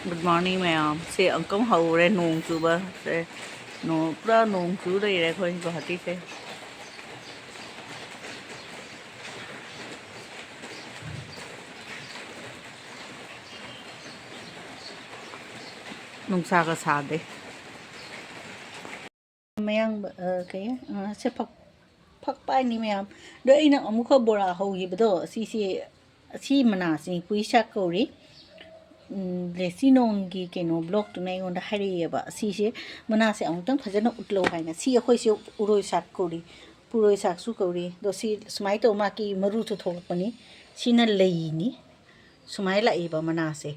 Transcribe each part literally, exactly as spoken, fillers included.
Good morning, ꯃꯌꯥꯝ꯫ ꯁꯦ, ꯑꯃꯨꯛꯇꯪ ꯍꯧꯔꯦ ꯅꯣꯡ ꯆꯨꯕ꯫ ꯁꯦ, ꯅꯣꯡ, ꯄꯨꯔꯥ ꯅꯣꯡ ꯆꯨ ꯂꯩꯔꯦ ꯑꯩꯈꯣꯏ ꯒꯨꯋꯥꯍꯥꯇꯤꯁꯦ꯫ ꯅꯨꯡꯁꯥꯒ ꯁꯥꯗꯦ꯫ ꯃꯌꯥꯡ, ꯑ, ꯀꯩ, ꯑ, ꯁꯦ ꯐꯛ-, ꯐꯛ ꯄꯥꯏꯅꯤ ꯃꯌꯥꯝ꯫ ꯑꯗꯣ ꯑꯩꯅ ꯑꯃꯨꯛꯀ ꯕꯣꯔꯥ ꯍꯧꯈꯤꯕꯗꯣ, ꯁꯤꯁꯦ, ꯑꯁꯤ ꯃꯅꯥꯁꯤ ꯄꯨꯏꯁꯥꯛ ꯀꯧꯔꯤ꯫ ꯎꯝ, ꯂꯦꯁꯤ ꯅꯣꯡꯒꯤ ꯀꯩꯅꯣ ꯕ꯭ꯂꯣꯛꯇꯨꯅ ꯑꯩꯉꯣꯟꯗ ꯍꯥꯏꯔꯛꯑꯦꯕ, ꯁꯤꯁꯦ ꯃꯅꯥꯁꯦ ꯑꯃꯨꯛꯇꯪ ꯐꯖꯅ ꯎꯠꯂꯧ ꯍꯥꯏꯅ꯫ ꯁꯤ ꯑꯩꯈꯣꯏꯁꯦ ꯎꯔꯣꯏ ꯁꯥꯛ ꯀꯧꯔꯤ, ꯄꯨꯔꯣꯏ ꯁꯥꯛꯁꯨ ꯀꯧꯔꯤ꯫ ꯑꯗꯣ ꯁꯤ ꯁꯨꯃꯥꯏꯅ ꯇꯧ, ꯃꯥꯒꯤ ꯃꯔꯨꯁꯨ ꯊꯣꯛꯂꯛꯄꯅꯤ꯫ ꯁꯤꯅ ꯂꯩꯅꯤ꯫ ꯁꯨꯃꯥꯏꯅ ꯂꯥꯛꯏꯕ ꯃꯅꯥꯁꯦ꯫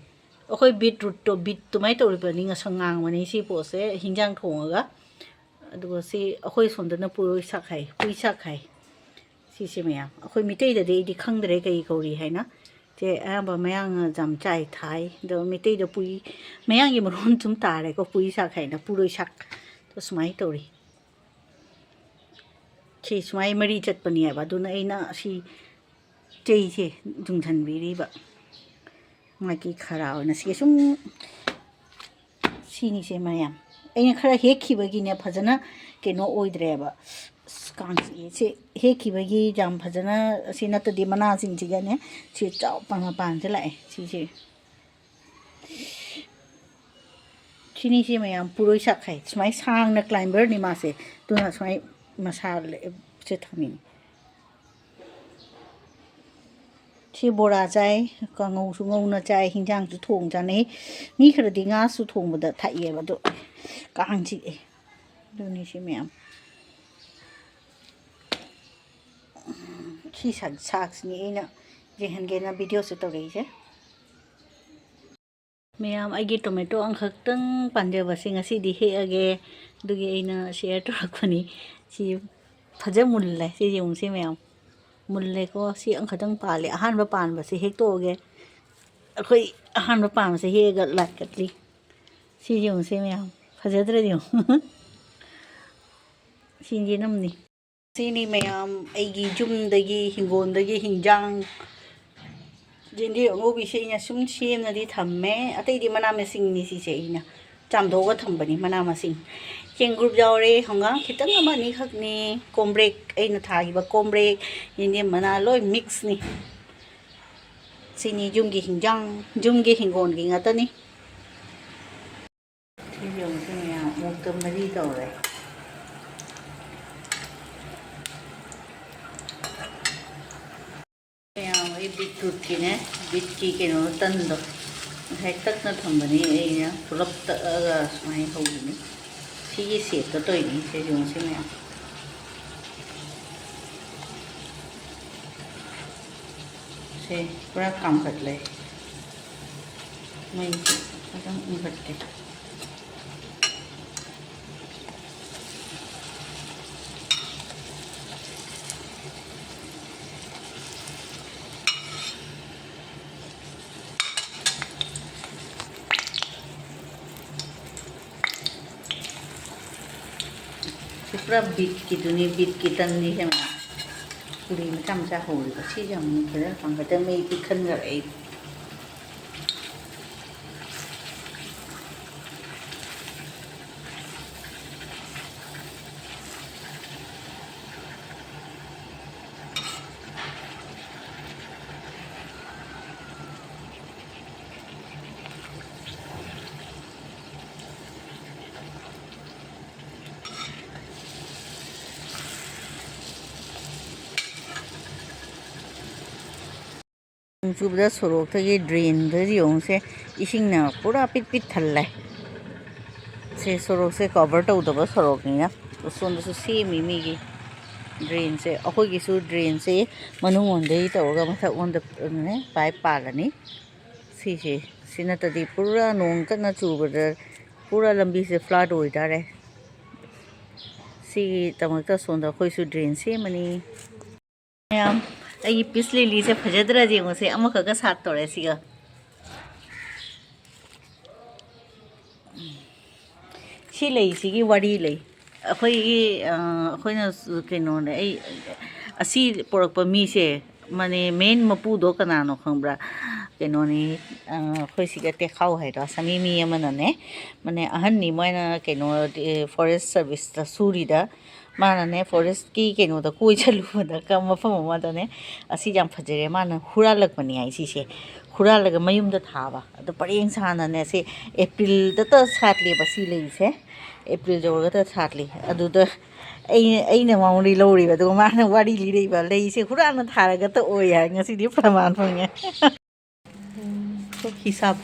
ꯑꯩꯈꯣꯏ ꯕꯤꯠ ꯔꯨꯠꯇꯣ, ꯕꯤꯠ ꯑꯗꯨꯃꯥꯏꯅ ꯇꯧꯔꯤꯕꯅꯤ, ꯉꯁꯪ ꯉꯥꯡꯕꯅꯤ ꯁꯤ ꯄꯣꯠꯁꯦ ꯍꯤꯟꯖꯥꯡ ꯊꯣꯡꯉꯒ꯫ ꯑꯗꯨꯒ ꯁꯤ ꯑꯩꯈꯣꯏ ꯁꯣꯝꯗꯅ ꯄꯨꯔꯣꯏ ꯁꯥꯛ ꯍꯥꯏ, ꯄꯨꯏ ꯁꯥꯛ ꯍꯥꯏ꯫ ꯁꯤꯁꯦ ꯃꯌꯥꯝ, ꯑꯩꯈꯣꯏ ꯃꯤꯇꯩꯗꯗꯤ ꯑꯩꯗꯤ ꯈꯪꯗ꯭ꯔꯦ ꯀꯩ ꯀꯧꯔꯤ ꯍꯥꯏꯅ꯫ ꯁꯦ ꯑꯌꯥꯝꯕ ꯃꯌꯥꯡꯅ ꯌꯥꯝ ꯆꯥꯏ, ꯊꯥꯏ꯫ ꯑꯗꯣ ꯃꯤꯇꯩꯗ ꯄꯨꯏ, ꯃꯌꯥꯡꯒꯤ ꯃꯔꯣꯟ ꯁꯨꯝ ꯇꯥꯔꯦꯀꯣ, ꯄꯨꯏ ꯁꯥꯛ ꯍꯥꯏꯅ, ꯄꯨꯔꯣꯏ ꯁꯥꯛ꯫ ꯑꯗꯣ ꯁꯨꯃꯥꯏꯅ ꯇꯧꯔꯤ꯫ ꯁꯤ ꯁꯨꯃꯥꯏꯅ ꯃꯔꯤ ꯆꯠꯄꯅꯦꯕ, ꯑꯗꯨꯅ ꯑꯩꯅ ꯁꯤ ꯆꯩꯁꯦ ꯌꯨꯡꯁꯟꯕꯤꯔꯤꯕ꯫ ꯃꯥꯒꯤ ꯈꯔ ꯑꯣꯏꯅ ꯁꯤ ꯁꯨꯝ, ꯁꯤꯅꯤꯁꯦ ꯃꯌꯥꯝ꯫ ꯑꯩꯅ ꯈꯔ ꯍꯦꯛꯈꯤꯕꯒꯤꯅꯦ, ꯐꯖꯅ ꯀꯩꯅꯣ ꯑꯣꯏꯗ꯭ꯔꯦꯕ꯫ ꯑꯁ, ꯀꯥꯡ ꯆꯤꯛꯑꯦ꯫ ꯁꯤ ꯍꯦꯛꯈꯤꯕꯒꯤ ꯌꯥꯝ ꯐꯖꯅ, ꯁꯤ ꯅꯠꯇꯗꯤ ꯃꯅꯥꯁꯤꯡꯁꯤꯒꯅꯦ, ꯁꯤ ꯆꯥꯎ-, ꯄꯥꯟ-, ꯃꯄꯥꯟꯁꯦ ꯂꯥꯛꯑꯦ꯫ ꯁꯤꯁꯦ꯫ ꯁꯤꯅꯤꯁꯦ ꯃꯌꯥꯝ ꯄꯨꯔꯣꯏ ꯁꯥꯛ ꯍꯥꯏ꯫ ꯁꯨꯃꯥꯏꯅ ꯁꯥꯡꯅ ꯀ꯭ꯂꯥꯏꯝꯕꯔꯅꯤ ꯃꯥꯁꯦ꯫ ꯑꯗꯨꯅ ꯁꯨꯃꯥꯏꯅ ꯃꯁꯥ ꯂꯦ-, ꯁꯦ ꯊꯝꯃꯤꯅꯤ꯫ ꯁꯤ ꯕꯣꯔꯥ ꯆꯥꯏ, ꯀꯥꯡꯉꯧꯁꯨ ꯉꯧꯅ ꯆꯥꯏ, ꯍꯤꯟꯖꯥꯡꯁꯨ ꯊꯣꯡ ꯆꯥꯅꯩ꯫ ꯃꯤ ꯈꯔꯗꯤ ꯉꯥꯁꯨ ꯊꯣꯡꯕꯗ ꯊꯥꯛꯑꯦꯕ, ꯑꯗꯣ ꯀꯥꯡ ꯆꯤꯛꯑꯦ꯫ ꯑꯗꯨꯅꯤ ꯁꯤ ꯃꯌꯥꯝ꯫ ꯁꯤ ꯁꯥꯛ-, ꯁꯥꯛꯁꯤꯅꯤ ꯑꯩꯅ ꯌꯦꯡꯍꯟꯒꯦꯅ ꯚꯤꯗꯤꯑꯣꯁꯨ ꯇꯧꯔꯛꯏꯁꯦ꯫ ꯃꯌꯥꯝ, ꯑꯩꯒꯤ ꯇꯣꯃꯦꯇꯣ ꯑꯃꯈꯛꯇꯪ ꯄꯥꯟꯖꯕꯁꯦ ꯉꯁꯤꯗꯤ ꯍꯦꯛꯑꯒꯦ꯫ ꯑꯗꯨꯒꯤ ꯑꯩꯅ ꯁꯤꯌꯔ ꯇꯧꯔꯛꯄꯅꯤ꯫ ꯁꯤ ꯐꯖ ꯃꯨꯜꯂꯦ꯫ ꯁꯤ ꯌꯦꯡꯉꯨꯁꯦ ꯃꯌꯥꯝ꯫ ꯃꯨꯜꯂꯦꯀꯣ꯫ ꯁꯤ ꯑꯃꯈꯛꯇꯪ ꯄꯥꯜꯂꯦ꯫ ꯑꯍꯥꯟꯕ ꯄꯥꯟꯕꯁꯦ ꯍꯦꯛꯇꯣꯛꯑꯒꯦ꯫ ꯑꯩꯈꯣꯏ ꯑꯍꯥꯟꯕ ꯄꯥꯟꯕꯁꯦ ꯍꯦꯛꯑꯒ ꯂꯥꯏ ꯀꯠꯂꯤ꯫ ꯁꯤ ꯌꯦꯡꯉꯨꯁꯦ ꯃꯌꯥꯝ꯫ ꯐꯖꯗ꯭ꯔꯗꯤ ꯌꯦꯡꯉꯨ꯫ ꯁꯤ ꯌꯦꯅꯝꯅꯤ꯫ ꯁꯤꯅꯤ ꯃꯌꯥꯝ, ꯑꯩꯒꯤ ꯌꯨꯝꯗꯒꯤ, ꯍꯤꯡꯒꯣꯜꯗꯒꯤ ꯍꯤꯟꯖꯥꯡ ꯌꯦꯟꯗꯦꯝ ꯑꯉꯧꯕꯤꯁꯦ ꯑꯩꯅ ꯁꯨꯝ ꯁꯦꯝꯅꯗꯤ ꯊꯝꯃꯦ꯫ ꯑꯇꯩꯗꯤ ꯃꯅꯥ ꯃꯁꯤꯡꯅꯤ ꯁꯤꯁꯦ ꯑꯩꯅ ꯆꯥꯝꯊꯣꯛꯑꯒ ꯊꯝꯕꯅꯤ, ꯃꯅꯥ ꯃꯁꯤꯡ꯫ ꯆꯦꯡꯒ꯭ꯔꯨꯞ ꯌꯥꯎꯔꯦ, ꯍꯪꯒꯥꯝ ꯈꯤꯇꯪ ꯑꯃ ꯑꯅꯤꯈꯛꯅꯤ, ꯀꯣꯝꯕ꯭ꯔꯦꯛ, ꯑꯩꯅ ꯊꯥꯈꯤꯕ ꯀꯣꯝꯕ꯭ꯔꯦꯛ, ꯌꯦꯟꯗꯦꯝ ꯃꯅꯥ ꯂꯣꯏ ꯃꯤꯛꯁꯅꯤ꯫ ꯁꯤꯅꯤ ꯌꯨꯝꯒꯤ ꯍꯤꯟꯖꯥꯡ, ꯌꯨꯝꯒꯤ ꯍꯤꯡꯒꯣꯜꯒꯤ ꯉꯥꯛꯇꯅꯤ꯫ ꯁꯤ ꯌꯦꯡꯉꯨꯁꯤ ꯃꯌꯥꯝ, ꯑꯣꯛꯇ ꯃꯔꯤ ꯇꯧꯔꯦ꯫ ꯃꯌꯥꯝ, ꯑꯩ ꯕꯤꯠꯔꯨꯠꯀꯤꯅꯦ, ꯕꯤꯠꯀꯤ ꯀꯩꯅꯣ, ꯇꯟꯗꯣ ꯉꯁꯥꯏ ꯇꯛꯅ ꯊꯝꯕꯅꯤ, ꯑꯩꯅ ꯄꯨꯂꯞ ꯇꯛꯑꯒ ꯁꯨꯃꯥꯏꯅ ꯍꯧꯕꯅꯤ꯫ ꯁꯤꯒꯤ ꯁꯦꯞꯇ ꯇꯧꯔꯤꯅꯤ, ꯁꯤ ꯌꯦꯡꯉꯨꯁꯤ ꯃꯌꯥꯝ꯫ ꯁꯦ, ꯄꯨꯔꯥ ꯀꯥꯝꯈꯠꯂꯦ꯫ ꯃꯩꯁꯦ ꯐꯖꯅ ꯎꯪꯈꯠꯀꯦ꯫ ꯁꯤ ꯄꯨꯔꯥ ꯕꯤꯠꯀꯤꯗꯨꯅꯤ, ꯕꯤꯠꯀꯤ ꯇꯟꯅꯤ ꯁꯦ ꯃꯌꯥꯝ꯫ ꯄꯨꯔꯤ ꯃꯆꯥ ꯃꯆꯥ ꯍꯧꯔꯤꯕ꯫ ꯁꯤꯁꯦ ꯑꯃꯨꯛ ꯐꯖꯅ ꯀꯥꯝꯈꯠꯇ ꯃꯩ ꯄꯤꯛꯍꯟꯈ꯭ꯔꯦ ꯑꯩ꯫ ꯅꯣꯡ ꯆꯨꯕꯗ ꯁꯣꯔꯣꯛꯇꯒꯤ ꯗ꯭ꯔꯦꯟꯗ ꯌꯦꯡꯉꯨꯁꯦ, ꯏꯁꯤꯡꯅ ꯄꯨꯔꯥ ꯄꯤꯠ ꯄꯤꯠ ꯊꯜꯂꯦ꯫ ꯁꯦ, ꯁꯣꯔꯣꯛꯁꯦ ꯀꯣꯚꯔ ꯇꯧꯗꯕ ꯁꯣꯔꯣꯛꯅꯤꯅ꯫ ꯁꯣꯝꯗꯁꯨ ꯁꯦꯝꯃꯤ ꯃꯤꯒꯤ ꯗ꯭ꯔꯦꯟꯁꯦ꯫ ꯑꯩꯈꯣꯏꯒꯤꯁꯨ ꯗ꯭ꯔꯦꯟꯁꯦ ꯃꯅꯨꯡꯂꯣꯝꯗꯒꯤ ꯇꯧꯔꯒ ꯃꯊꯛꯂꯣꯝꯗ, ꯎꯝ, ꯄꯥꯏꯞ ꯄꯥꯜꯂꯅꯤ꯫ ꯁꯤꯁꯦ, ꯁꯤ ꯅꯠꯇ꯭ꯔꯗꯤ ꯄꯨꯔꯥ ꯅꯣꯡ ꯀꯟꯅ ꯆꯨꯕꯗ ꯄꯨꯔꯥ ꯂꯝꯕꯤꯁꯦ ꯐ꯭ꯂꯠ ꯑꯣꯏꯇꯥꯔꯦ꯫ ꯁꯤꯒꯤꯗꯃꯛꯇ ꯁꯣꯝꯗ ꯑꯩꯈꯣꯏꯁꯨ ꯗ꯭ꯔꯦꯟ ꯁꯦꯝꯃꯅꯤ꯫ ꯃꯌꯥꯝ, ꯑꯩꯒꯤ ꯄꯤꯁ ꯂꯤꯂꯤꯁꯦ ꯐꯖꯗ꯭ꯔꯗꯤ ꯌꯦꯡꯉꯨꯁꯦ, ꯑꯃꯈꯛꯀ ꯁꯥꯠ ꯇꯧꯔꯦ ꯁꯤꯒ꯫ ꯁꯤ ꯂꯩꯁꯤꯒꯤ ꯋꯥꯔꯤ ꯂꯩ꯫ ꯑꯩꯈꯣꯏꯒꯤ, ꯑ, ꯑꯩꯈꯣꯏꯅ ꯀꯩꯅꯣꯅꯦ, ꯑꯩ ꯑꯁꯤ ꯄꯨꯔꯛꯄ ꯃꯤꯁꯦ ꯃꯅꯦ, ꯃꯦꯟ ꯃꯄꯨꯗꯣ ꯀꯅꯥꯅꯣ ꯈꯪꯕ꯭ꯔꯥ? ꯀꯩꯅꯣꯅꯤ, ꯑ, ꯑꯩꯈꯣꯏ ꯁꯤꯒ ꯇꯦꯈꯥꯎ ꯍꯥꯏꯗꯣ, ꯑꯁꯥꯃꯤ ꯃꯤ ꯑꯃꯅꯅꯦ, ꯃꯅꯦ, ꯑꯍꯟꯅꯤ, ꯃꯣꯏꯅ ꯀꯩꯅꯣ, ꯑꯦ, ꯐꯣꯔꯦꯁ ꯁꯔꯚꯤꯁꯇ ꯁꯨꯔꯤꯗ, ꯃꯥꯅꯅꯦ, ꯐꯣꯔꯦꯁꯀꯤ ꯀꯩꯅꯣꯗ ꯀꯣꯏ ꯆꯠꯂꯨꯕꯗ ꯀ-, ꯃꯐꯝ ꯑꯃꯗꯅꯦ, "ꯑꯁꯤ ꯌꯥꯝ ꯐꯖꯔꯦ", ꯃꯥꯅ ꯍꯨꯔꯥꯜꯂꯛꯄꯅꯤ ꯍꯥꯏ ꯁꯤꯁꯦ, ꯍꯨꯔꯥꯜꯂꯒ ꯃꯌꯨꯝꯗ ꯊꯥꯕ꯫ ꯑꯗꯣ ꯄꯔꯦꯡ ꯁꯥꯅꯅꯦ, ꯁꯤ ꯑꯦꯄ꯭ꯔꯤꯜꯗꯇ ꯁꯥꯠꯂꯦꯕ ꯁꯤ ꯂꯩꯁꯦ, ꯑꯦꯄ꯭ꯔꯤꯜ ꯌꯧꯔꯒꯇ ꯁꯥꯠꯂꯤ꯫ ꯑꯗꯨꯗ ꯑꯩ, ꯑꯩꯅ ꯃꯉꯣꯟꯗꯒꯤ ꯂꯧꯔꯤꯕ, ꯑꯗꯨꯒ ꯃꯥꯅ ꯋꯥꯔꯤ ꯂꯤꯔꯛꯏꯕ, "ꯂꯩꯁꯦ ꯍꯨꯔꯥꯟꯅ ꯊꯥꯔꯒꯇ ꯑꯣꯏ" ꯍꯥꯏ꯫ ꯉꯁꯤꯗꯤ ꯄ꯭ꯔꯃꯥꯟ ꯐꯪꯉꯦ꯫ ꯍꯤꯁꯥꯞ꯫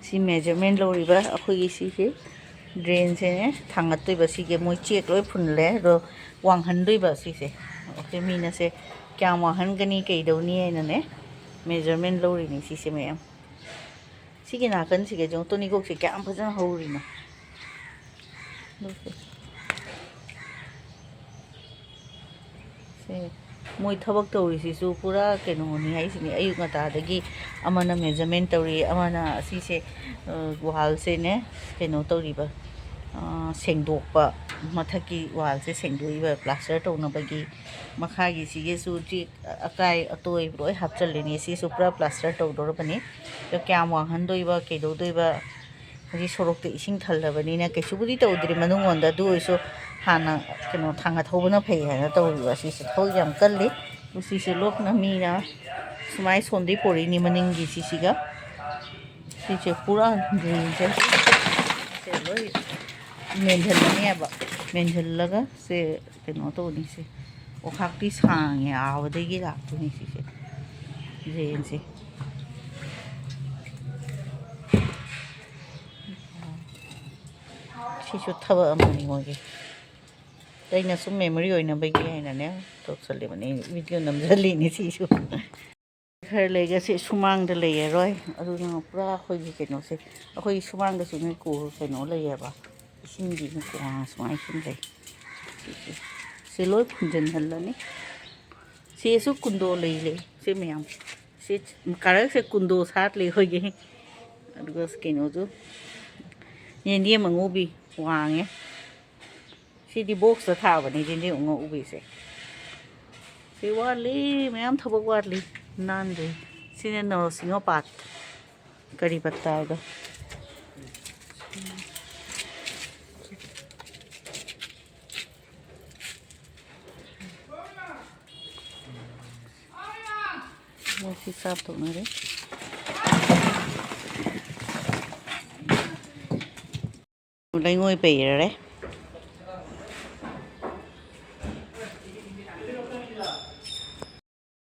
ꯁꯤ ꯃꯦꯖꯔꯃꯦꯟ ꯂꯧꯔꯤꯕ ꯑꯩꯈꯣꯏꯒꯤ ꯁꯤꯁꯦ ꯗ꯭ꯔꯦꯟꯁꯦꯅꯦ ꯊꯥꯡꯒꯠꯇꯣꯏꯕ꯫ ꯁꯤꯒꯤ ꯃꯣꯏ ꯆꯦꯛ ꯂꯣꯏ ꯐꯨꯜꯂꯦ, ꯑꯗꯣ ꯋꯥꯡꯍꯟꯗꯣꯏꯕ ꯁꯤꯁꯦ꯫ ꯑꯩꯈꯣꯏ ꯃꯤꯅ ꯁꯦ ꯀꯌꯥꯝ ꯋꯥꯡꯍꯟꯒꯅꯤ, ꯀꯩꯗꯧꯅꯤ ꯍꯥꯏꯅꯅꯦ ꯃꯦꯖꯔꯃꯦꯟ ꯂꯧꯔꯤꯅꯤ ꯁꯤꯁꯦ ꯃꯌꯥꯝ꯫ ꯁꯤꯒꯤ ꯅꯥꯀꯟꯁꯤꯒꯁꯦ ꯌꯦꯡꯉꯨ, ꯇꯣꯅꯤꯀꯣꯛꯁꯦ ꯀꯌꯥꯝ ꯐꯖꯅ ꯍꯧꯔꯤꯅꯣ꯫ ꯁꯦ, ꯃꯣꯏ ꯊꯕꯛ ꯇꯧꯔꯤꯁꯤꯁꯨ ꯄꯨꯔꯥ ꯀꯩꯅꯣꯅꯤ ꯍꯥꯏꯁꯤꯅꯤ꯫ ꯑꯌꯨꯛ ꯉꯟꯇꯥꯗꯒꯤ ꯑꯃꯅ ꯃꯦꯖꯔꯃꯦꯟ ꯇꯧꯔꯤ, ꯑꯃꯅ ꯑꯁꯤꯁꯦ, ꯑ, ꯋꯥꯜꯁꯦꯅꯦ ꯀꯩꯅꯣ ꯇꯧꯔꯤꯕ, ꯑ, ꯁꯦꯡꯗꯣꯛꯄ, ꯃꯊꯛꯀꯤ ꯋꯥꯜꯁꯦ ꯁꯦꯡꯗꯣꯛꯏꯕ ꯄ꯭ꯂꯥꯁꯇꯔ ꯇꯧꯅꯕꯒꯤ꯫ ꯃꯈꯥꯒꯤꯁꯤꯒꯤꯁꯨ ꯆꯦꯛ ꯑꯀꯥꯏ ꯑꯇꯣꯏ ꯂꯣꯏ ꯍꯥꯞꯆꯜꯂꯤꯅꯤ꯫ ꯁꯤꯁꯨ ꯄꯨꯔꯥ ꯄ꯭ꯂꯥꯁꯇꯔ ꯇꯧꯗꯧꯔꯕꯅꯤ꯫ ꯑꯗꯣ ꯀꯌꯥꯝ ꯋꯥꯡꯍꯟꯗꯣꯏꯕ, ꯀꯩꯗꯧꯗꯣꯏꯕ, ꯍꯧꯖꯤꯛ ꯁꯣꯔꯣꯛꯇ ꯏꯁꯤꯡ ꯊꯜꯂꯕꯅꯤꯅ ꯀꯩꯁꯨꯕꯨꯗꯤ ꯇꯧꯗ꯭ꯔꯤ ꯃꯅꯨꯡꯂꯣꯝꯗ, ꯑꯗꯨ ꯑꯣꯏꯔꯁꯨ ꯍꯥꯟꯅ ꯀꯩꯅꯣ ꯊꯥꯡꯒꯠꯍꯧꯕꯅ ꯐꯩ ꯍꯥꯏꯅ ꯇꯧꯔꯤꯕ꯫ ꯑꯁꯤꯁꯦ ꯊꯕꯛ ꯌꯥꯝ ꯀꯜꯂꯤ꯫ ꯁꯤꯁꯦ ꯂꯣꯛꯅ ꯃꯤꯅ ꯁꯨꯃꯥꯏ ꯁꯣꯝꯗꯩ ꯄꯣꯔꯛꯏꯅꯤ ꯃꯅꯤꯡꯒꯤ ꯁꯤꯁꯤꯒ꯫ ꯁꯤꯁꯦ ꯄꯨꯔꯥ ꯗ꯭ꯔꯦꯟꯁꯦ ꯁꯦ ꯂꯣꯏ ꯃꯦꯟꯁꯤꯜꯂꯅꯦꯕ꯫ ꯃꯦꯟꯁꯤꯜꯂꯒ ꯁꯦ ꯀꯩꯅꯣ ꯇꯧꯅꯤ ꯁꯦ꯫ ꯑꯣꯈꯥꯛꯇꯤ ꯁꯥꯡꯉꯦ, ꯑꯥꯕꯗꯒꯤ ꯂꯥꯛꯇꯣꯏꯅꯤ ꯁꯤꯁꯦ, ꯗ꯭ꯔꯦꯟꯁꯦ꯫ ꯁꯤꯁꯨ ꯊꯕꯛ ꯑꯃꯅꯤ ꯃꯣꯏꯒꯤ꯫ ꯑꯩꯅ ꯁꯨꯝ ꯃꯦꯃꯣꯔꯤ ꯑꯣꯏꯅꯕꯒꯤ ꯍꯥꯏꯅꯅꯦ ꯇꯧꯁꯜꯂꯤꯕꯅꯤ, ꯚꯤꯗꯤꯑꯣ ꯅꯝꯖꯜꯂꯤꯅꯤ ꯁꯤꯁꯨ꯫ ꯈꯔ ꯂꯩꯒꯁꯦ ꯁꯨꯃꯥꯡꯗ ꯂꯩꯔꯔꯣꯏ, ꯑꯗꯨꯅ ꯄꯨꯔꯥ ꯑꯩꯈꯣꯏꯒꯤ ꯀꯩꯅꯣꯁꯦ, ꯑꯩꯈꯣꯏꯒꯤ ꯁꯨꯃꯥꯡꯗꯁꯨ ꯅꯣꯏ ꯀꯣ-, ꯀꯩꯅꯣ ꯂꯩꯌꯦꯕ, ꯏꯁꯤꯡꯒꯤ ꯀꯣ-, ꯁꯨꯃꯥꯏꯅ ꯁꯨꯝ ꯂꯩ꯫ ꯁꯤ ꯂꯣꯏ ꯐꯨꯟꯖꯟꯍꯜꯂꯅꯤ꯫ ꯁꯤꯁꯨ ꯀꯨꯟꯗꯣ ꯂꯩ, ꯂꯩ꯫ ꯁꯤ ꯃꯌꯥꯝ꯫ ꯁꯤ ꯀꯥꯔꯛꯁꯦ ꯀꯨꯟꯗꯣ ꯁꯥꯠꯂꯤ ꯑꯩꯈꯣꯏꯒꯤ꯫ ꯑꯗꯨꯒ ꯀꯩꯅꯣꯁꯨ, ꯌꯦꯟꯗꯦꯝ ꯑꯉꯧꯕꯤ ꯋꯥꯡꯉꯦ꯫ ꯁꯤꯗꯤ ꯕꯣꯛꯁꯇ ꯊꯥꯕꯅꯤ, ꯌꯦꯟꯗꯦꯝ ꯑꯉꯧꯕꯤꯁꯦ꯫ ꯀꯩ ꯋꯥꯠꯂꯤ? ꯃꯌꯥꯝ ꯊꯕꯛ ꯋꯥꯠꯂꯤ꯫ ꯅꯥꯟꯗ꯭ꯔꯤ꯫ ꯁꯤꯅ ꯅꯔꯁꯤꯡꯍꯣ ꯄꯥꯠ꯫ ꯀꯔꯤ ꯄꯠꯇꯥ ꯍꯥꯏꯗꯣ? ꯃꯣꯏꯁꯤ ꯆꯥꯛ ꯇꯧꯅꯔꯦ꯫ ꯂꯩꯉꯣꯏ ꯄꯩꯔꯔꯦ꯫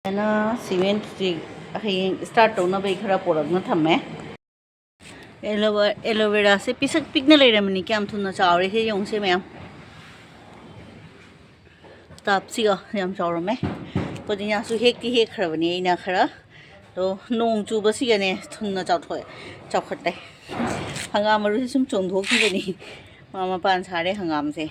ꯑꯩꯅ ꯁꯤꯃꯦꯟꯁꯤ ꯍꯌꯦꯡ ꯁ꯭ꯇꯥꯔꯠ ꯇꯧꯅꯕꯩ ꯈꯔ ꯄꯣꯔꯛꯅ ꯊꯝꯃꯦ꯫ ꯑꯦꯂꯣ-, ꯑꯦꯂꯣꯚꯦꯔꯥꯁꯦ ꯄꯤꯁꯛ ꯄꯤꯛꯅ ꯂꯩꯔꯝꯃꯤꯅꯤ, ꯀꯌꯥꯝ ꯊꯨꯅ ꯆꯥꯎꯔꯦ ꯁꯦ ꯌꯦꯡꯉꯨꯁꯦ ꯃꯌꯥꯝ꯫ ꯇꯥꯞꯁꯤꯒ ꯌꯥꯝ ꯆꯥꯎꯔꯝꯃꯦ꯫ ꯄꯨꯗꯤꯅꯥꯁꯨ ꯍꯦꯛꯇꯤ ꯍꯦꯛꯈ꯭ꯔꯕꯅꯤ ꯑꯩꯅ ꯈꯔ꯫ ꯑꯗꯣ ꯅꯣꯡ ꯆꯨꯕꯁꯤꯒꯅꯦ ꯊꯨꯅ ꯆꯥꯎꯊꯣꯛꯑꯦ, ꯆꯥꯎꯈꯠꯂꯦ꯫ ꯍꯪꯒꯥꯝ ꯃꯔꯨꯁꯦ ꯁꯨꯝ ꯆꯣꯡꯊꯣꯛꯈꯤꯕꯅꯤ꯫ ꯃꯥ ꯃꯄꯥꯟ ꯁꯥꯔꯦ ꯍꯪꯒꯥꯝꯁꯦ꯫